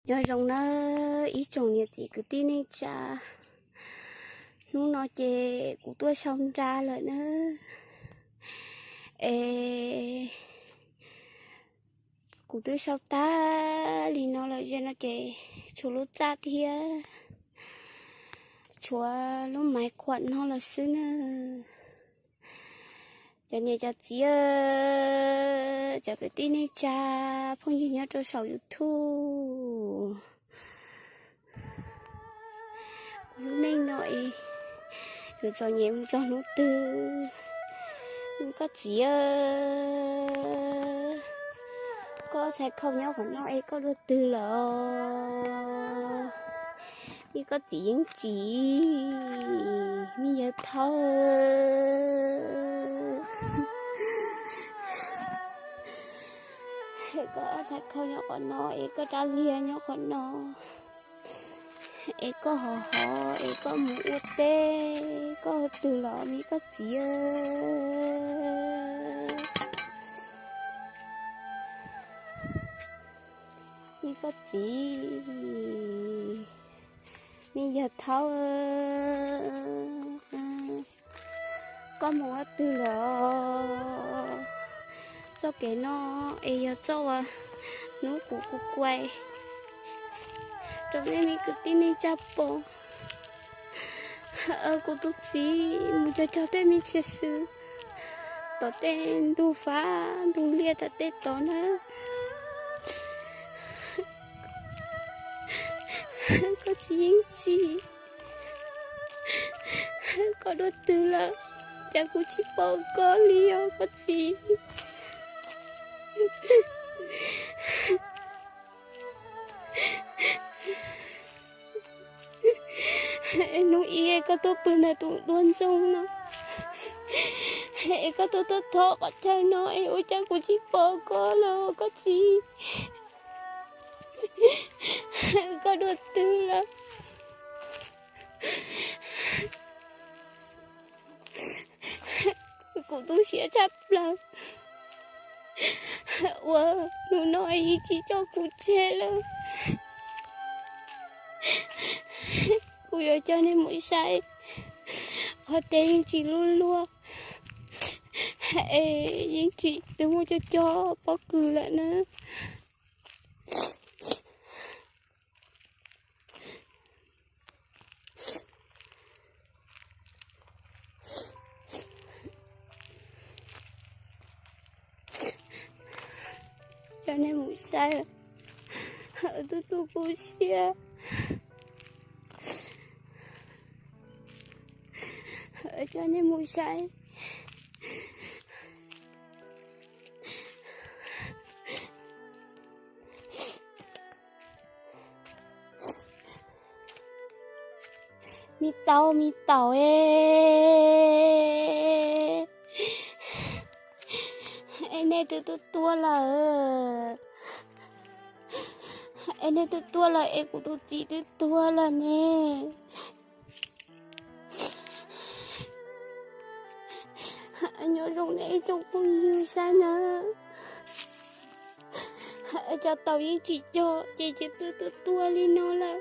Nyob zoo nawb ib tsoom niam txiv kwv tij neej tsa, hnub no ces kuv tuaj sau nra lawm nawb. Es kuv twb sau tag li no lawm, ze no ces tshuav lub txaj thiab tshuav lub maiv khuam no lawm xwb na. Cov niam cov txiv, cov kwv tij neej tsa, phooj ywg nyob rau saum YouTube, kuv lub neej no es yuav txom nyem mus txog hnub twg? Koj txiv, koj txhais khau nyob qhov no es koj dua twg lawm? Vim koj txiv yeej tsis, me yawg Thaub, koj txhais khau nyob qhov no es koj rab liag nyob qhov no es koj hov hov es koj mus ua teb, koj twg los me koj txiv, me koj txiv, me yawg Thaub, koj mus ua twg lawm? Txoj kev no es yog txoj uas hnub kuv kuv kuais rau nej me kwv tij neej tsa pom. Kuv tus txiv mus cog cog tej me txhia xwm tom tej ntug fab ntug liaj tom tej tod na. Koj txiv yeej tsis, koj dua twg lawm? Cas kuv tsis pom koj li os koj txiv? Hnub ib koj tuaj pw ntawm tus duab ntxoog no, es koj tuaj tuaj thov qhov chaw no es ua cas kuv tsis pom koj lawm koj txiv? Koj dua twg lawm? Kuv tu siab tshaj plaws uas hnub no yeej tsis coj kuv tseg lawm. Kuv yuav coj nej mus saib, qhov teb yeej tsis luj luaj, es yeej tsis twb muaj cov cov pob kws lawm na. Coj nej mus saib, tu tu kuv siab. Coj nej mus saib. Me tau me taum e, es nej twb tuaj tuaj lawm, es nej twb tuaj lawm es kuv tus txiv twb tuag lawm ne. Nyob zoo nej ib tsoom phooj ywg saib na, cov taum yeej tsis cog ces twb tuaj tuaj li no lawm.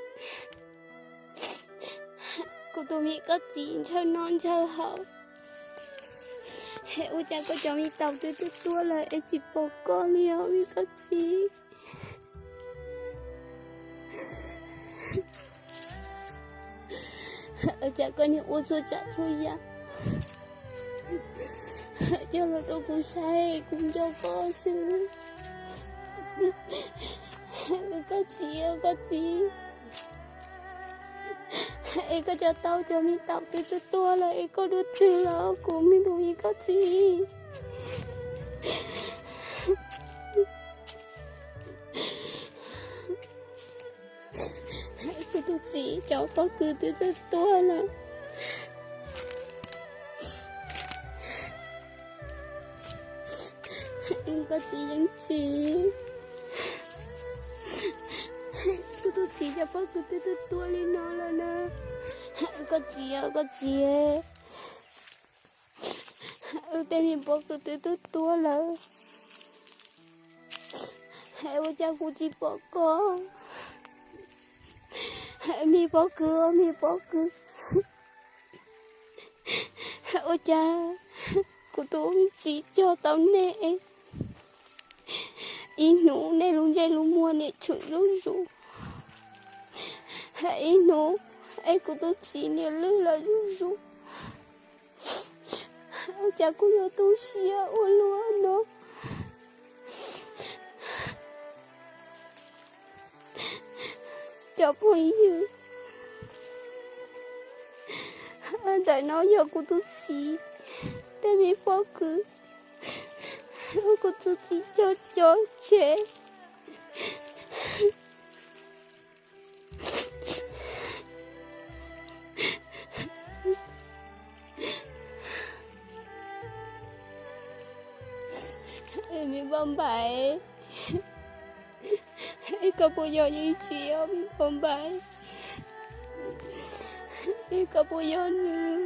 Kuv tus me koj txiv ntshaw noj ntshaw haus, es ua cas koj cov me taum twb tuaj tuaj lawm es tsis pom koj li os me koj txiv? Cas koj niag ua txhua tsav txhua yam coj los rau kuv saib, kuv nco koj xwb. Koj txiv, koj txiv, es koj cov taum cov me taum twb tuaj tuaj lawm es koj dua twg los kuv me tus me koj txiv? Kuv tus txiv cov pob kws twb tuaj tuaj lawm, koj txiv yeej tsis. Kuv tus txiv cov pob kws twb tuaj tuaj li no lawm na. Koj txiv, koj txiv, tej me pob kws twb tuaj tuaj lawm, es ua cas kuv tsis pom koj? Pob kws, me pob kws, ua cas kuv tus txiv cog tau nej ib hnub nej lub ntsej lub muag niam tshwm zuj zus, ib hnub es kuv tus txiv niam lwj los zuj zus, ua cas kuv yuav tu siab ua luaj no? Cov phooj ywg, ntawm no yog kuv tus txiv tej me pob kws uas kuv tus txiv cog cov tsev. Me Npauj Npaim, es koj puas yog Yeej Tsim os me Npauj Npaim? Es koj puas yog nws?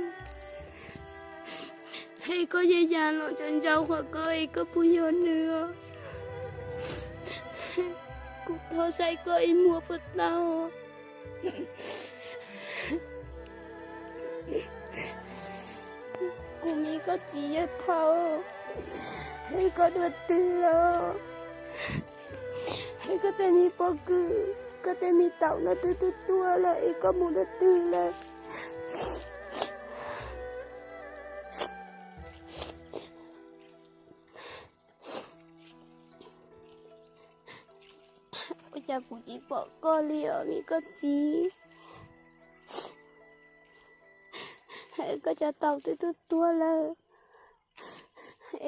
Es koj yeej ya los nco ntsoov qhov ko, es koj puas yog nws os? Kuv thov saib koj ib muag puas tau? Kuv me koj txiv yawg thaum, es koj dua twg lawm? Es koj tej me pob kws, koj tej me taum no twb tuag tuag lawm, es koj mus dua twg lawm? Ua cas kuv tsis pom koj li os me koj txiv? Es koj cov taum twb tuag tuag lawm,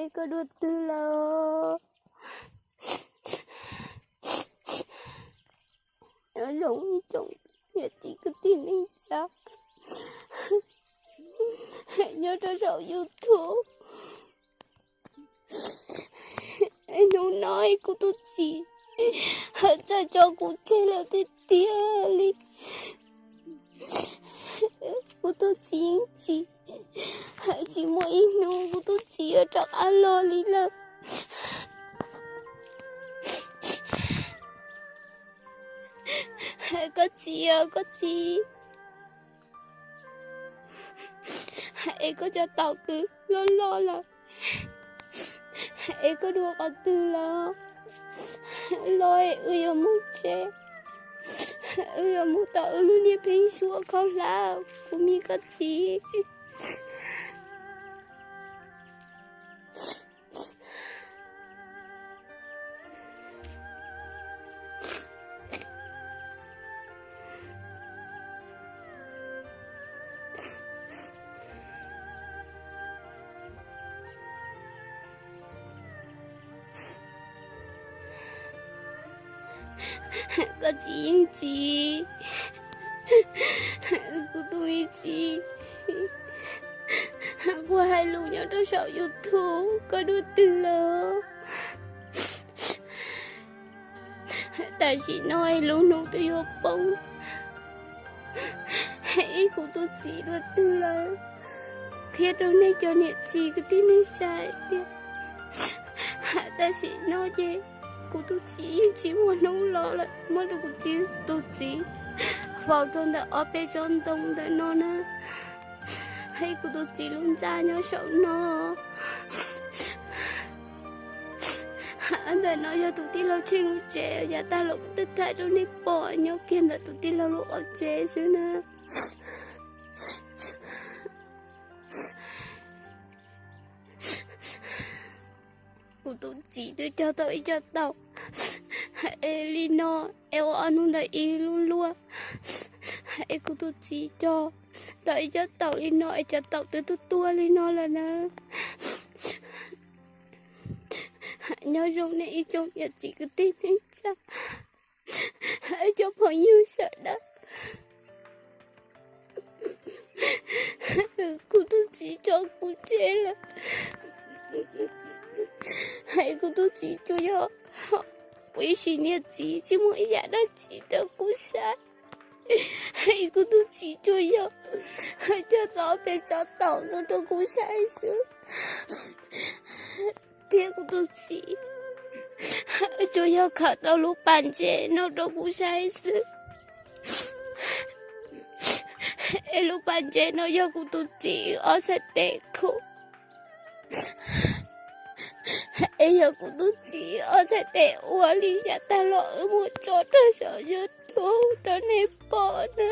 es koj dua twg lawm? Nyob zoo ib tsoom niam txiv kwv tij neej tsa nyob rau saum YouTube, hnub no kuv tus txiv hawm txawm tso kuv tseg lawm tiag tiag li. Kuv tus txiv yeej tsis, tsis muaj ib hnub kuv tus txiv yuav rov qab los li lawm. Koj txiv os, koj txiv, es koj cov taum twb loj loj lawm, es koj dua qhov twg lawm? Los es wb yuav mus tsev, wb yuav mus tom wb lub niag pheeb suab khaub hlab, kuv me koj txiv. Koj txiv yeej tsis, kuv tus me txiv, kuv hais lus nyob rau saum YouTube, koj dua twg lawm? Tam sim no lub hnub twb yuav poob, es kuv tus txiv dua twg lawm? Qhia rau nej cov niam txiv kwv tij neej tsa tias tam sim no ces kuv tus txiv yeej tsis muaj hnub los lawm, muab rau kuv txiv, tus txiv faus rau ntawm ob peb tsob ntoo ntawm no na. Es kuv tus txiv lub ntxa nyob saum no. Ntawm no yog tus tij laug Tsheej lub tsev, yav tag los kuv twb thaij rau nej pom nyob kiag ntawm tus tij laug lub qhov tsev xwb na. Kuv tus txiv twb cog tau ib co taum es li no, es ua ob hnub ntawd ib lub luaj, es kuv tus txiv cog tau ib co taum li no es cov taum twb tuag tuag li no lawm na. Nyob zoo nej ib tsoom niam txiv kwv tij neej tsa, cov phooj ywg sawv daws. Kuv tus txiv tso kuv tseg lawm. Es kuv tus txiv tsuas yog kuv ib sim niam txiv tsis muaj ib yam dab tsi rau kuv saib. Es kuv tus txiv tsuas yog cog tau peb tsob taum no rau kuv saib xwb, thiab kuv tus txiv tsuas yog khawm tau lub pas ntses no rau kuv saib xwb. Es lub pas ntses no yog kuv tus txiv ob txhais tes khu, es yog kuv tus txiv ob txhais tes ua li yav tag los wb muab tso rau saum YouTube rau nej pom na.